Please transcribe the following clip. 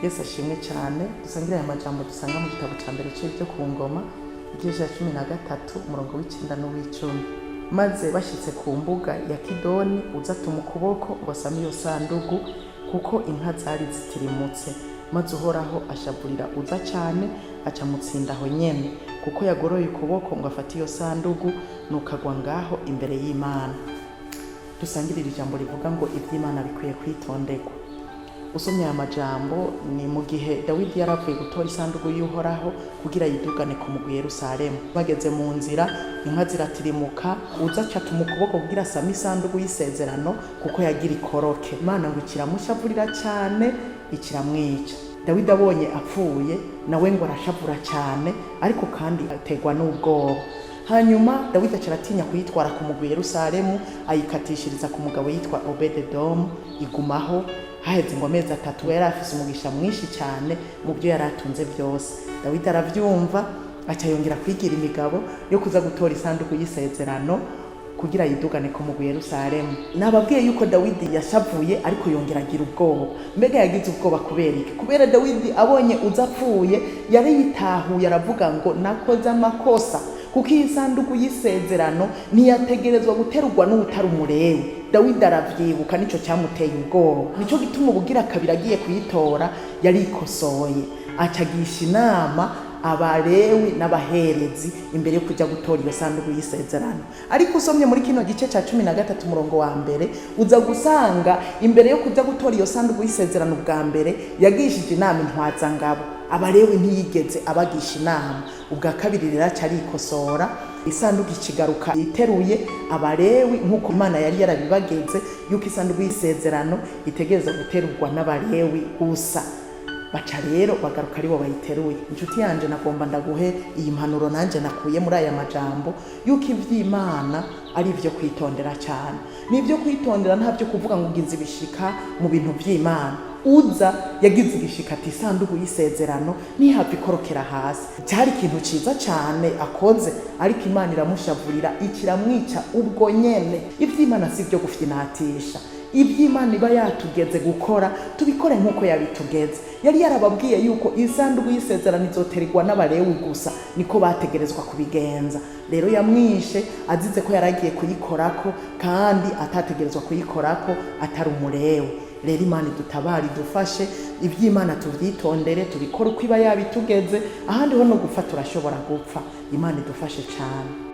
Yesu ashimwe cyane. Dusangire aya majambo dusanga mu gitabo cya mbere c'ibyo ku ngoma, igice cya 13, umurongo w'icenda n'uw'icumi. Maze bashyitse ku mbuga ya Kidoni, Uza atuma ukuboko ngo asame iyo sandugu, kuko inka zari zitirimutse. Maze Uhoraho ashavurira Uza cyane, aca mutsinda aho nyene, kuko yagoroye ukuboko ngo afate iyo sandugu, nuko agwa ngaho imbere y'Imana. Dusangirire ijambo rivuga ngo iby'Imana bikwiye kwitonderwa. Usomye aya majambo, ni mu gihe Dawidi yari avuye gutora isanduku y'Uhoraho kugira yidugane ku mugwi Yerusalemu. Bageze mu nzira, inka ziratirimuka, Uza aca atuma ukuboko kugira asame isanduku y'isezerano, kuko yagira ikoroke. Imana ngo ikiramushavurira cyane, ikiramwica. Dawidi abonye apfuye, nawe ngo arashavura cyane, ariko kandi aterwa n'ubwoba. Hanyuma Dawidi aca aratinya kuyitwara ku mugwi Yerusalemu, ayikatishiriza ku mugabo yitwa Obededomu, igumaho. Haheze ngo amezi 3, yari afise umugisha mwinshi cyane mu byo yari atunze byose. Dawidi aravyumva, aca yongera kwigira imigabo yo kuza gutora isanduku y'isezerano kugira yidugane ku mugwi Yerusalemu. Nababwiye yuko Dawidi yashavuye, ariko yongera agira ubwoba. Mbega yagize ubwoba kubera iki? Kubera Dawidi abonye Uza apfuye, yari yitahuye, aravuga ngo nakoze amakosa, kuko iyi sanduku y'isezerano ntiyategerezwa guterurwa n'uwutari Umulewi. Dawidi aravyibuka, nico cyamuteye ubwoba. Nico gituma ubugira kabiri agiye kuyitora yarikosoye, acagisha inama Abalewi n'abaherezi imbere yo kujya gutora iyo sanduku y'isezerano. Ariko usomye muri kino gice cya 13, umurongo wa mbere, uza gusanga imbere yo kujya gutora iyo sanduku y'isezerano ubwa mbere yagishije inama intwazangabo, Abalewi ntiyigeze abagisha inama. Ubwa kabiri rero aca arikosora, isanduku ikigaruka iteruye Abalewi, nk'uko Imana yari yarabibageze yuko isanduku y'isezerano itegereza guterurwa n'Abalewi gusa. Baca rero bagaruka aribo bayiteruye. Inshuti yanje, nagomba ndaguhe iyi mpanuro nanje nakuye muri aya majambo, yuko ivy'Imana ari ivyo kwitondera cyane. Ni ibyo kwitondera, nta byo kuvuga ngo ugize ibishika mu bintu vy'Imana. Uza yagize igishika ati isanduku y'isezerano ntihava ikorokera hasi. Cyari ikintu ciza cyane akoze, ariko Imana iramushavurira, ikiramwica ubwo nyene. Ivy'Imana si ibyo gufyinatisha. Iby'Imana iba yatugeze gukora, tubikore nk'uko yabitugeze. Yari yarababwiye yuko isanduku y'isezerano izoterwa n'Abalewi gusa, niko bategerezwa kubigenza. Rero yamwishe azize ko yaragiye kuyikorako kandi atategerezwa kuyikorako atari Umulewi. Rero Imana idutabare, idufashe, iby'Imana tubyitondere, tubikore uko iba yabitugeze. Ahandi ho no gupfa turashobora gupfa. Imana idufashe cyane.